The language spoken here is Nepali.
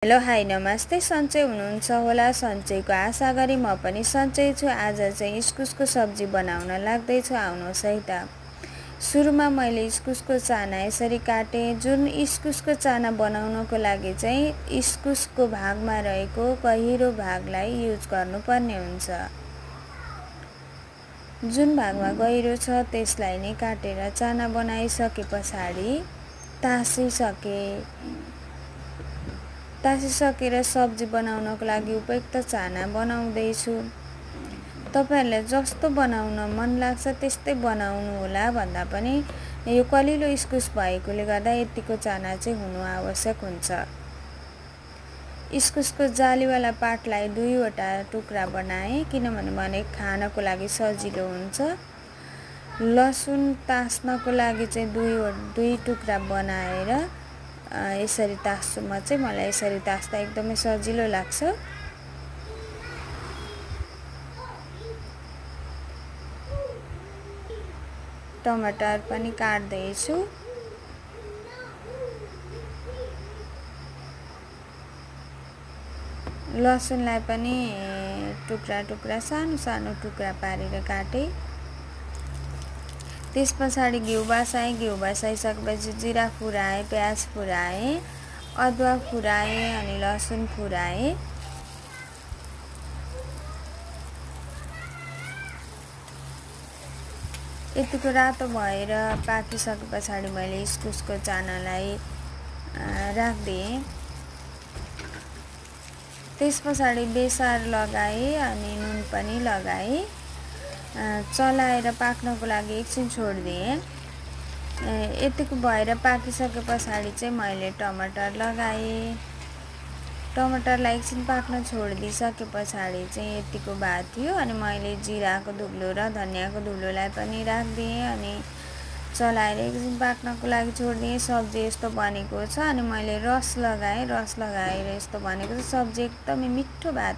हेलो हाई नमस्ते। सन्चै हुनुहुन्छ होला। सन्चैको आशा गरी म पनि सन्चै छु। आज चाहिँ इस्कुसको सब्जी बनाउन लाग्दैछु। आउनुहोस् है त। सुरुमा मैले इस्कुसको चाना यसरी काटेँ। जुन इस्कुसको चाना बनाउनको लागि चाहिँ इस्कुसको भागमा रहेको गहिरो भागलाई युज गर्नुपर्ने हुन्छ। जुन भागमा गहिरो छ त्यसलाई नै काटेर चाना बनाइसके पछाडि तासिसकेर सब्जी बनाउनको लागि उपयुक्त चाना बनाउँदैछु। तपाईहरुलाई जस्तो बनाउन मन लाग्छ त्यस्तै बनाउनु होला। भन्दा पनि यो कलिलो इस्कुस भएकोले गर्दा यतिको चाना चाहिँ हुनु आवश्यक हुन्छ। इस्कुसको जालीवाला पार्टलाई 2 वटा टुक्रा बनाएँ किनभने मलाई खानको लागि सजिलो हुन्छ। लसुन तास्नको लागि चाहिँ 2 टुक्रा बनाएर यसरी तास्छु। मलाई यसरी तास्दा एकदमै सजिलो लाग्छ। टमाटर पनि काट्दैछु। लसुनलाई पनि टुक्रा सानो टुक्रा पारेर काटेँ। त्यस पछाडि घिउ बसाइसकेपछि जिरा फुराएँ, प्याज फुराएँ, अदुवा फुराएँ अनि लसुन फुराएँ। यतिको रातो भएर पाकिसके पछाडि मैले इस्कुसको चानालाई राख्दिएँ। त्यस पछाडि बेसार लगाएँ अनि नुन पनि लगाएँ। चलाएर पाक्नको लागि एकछिन छोडिदिएँ। यतिको भएर पाकिसके पछाडि चाहिँ मैले टमाटर लगाएँ। टमाटरलाई एकछिन पाक्न छोडिदिसके पछाडि चाहिँ यतिको भात थियो अनि मैले जिराको धुलो र धनियाको धुलोलाई पनि राख्दिएँ अनि चलाएर एकछिन पाक्नको लागि छोडिदिएँ। सब्जी यस्तो बनेको छ अनि मैले रस लगाएर यस्तो बनेको छ। सब्जी एकदमै मिठो भात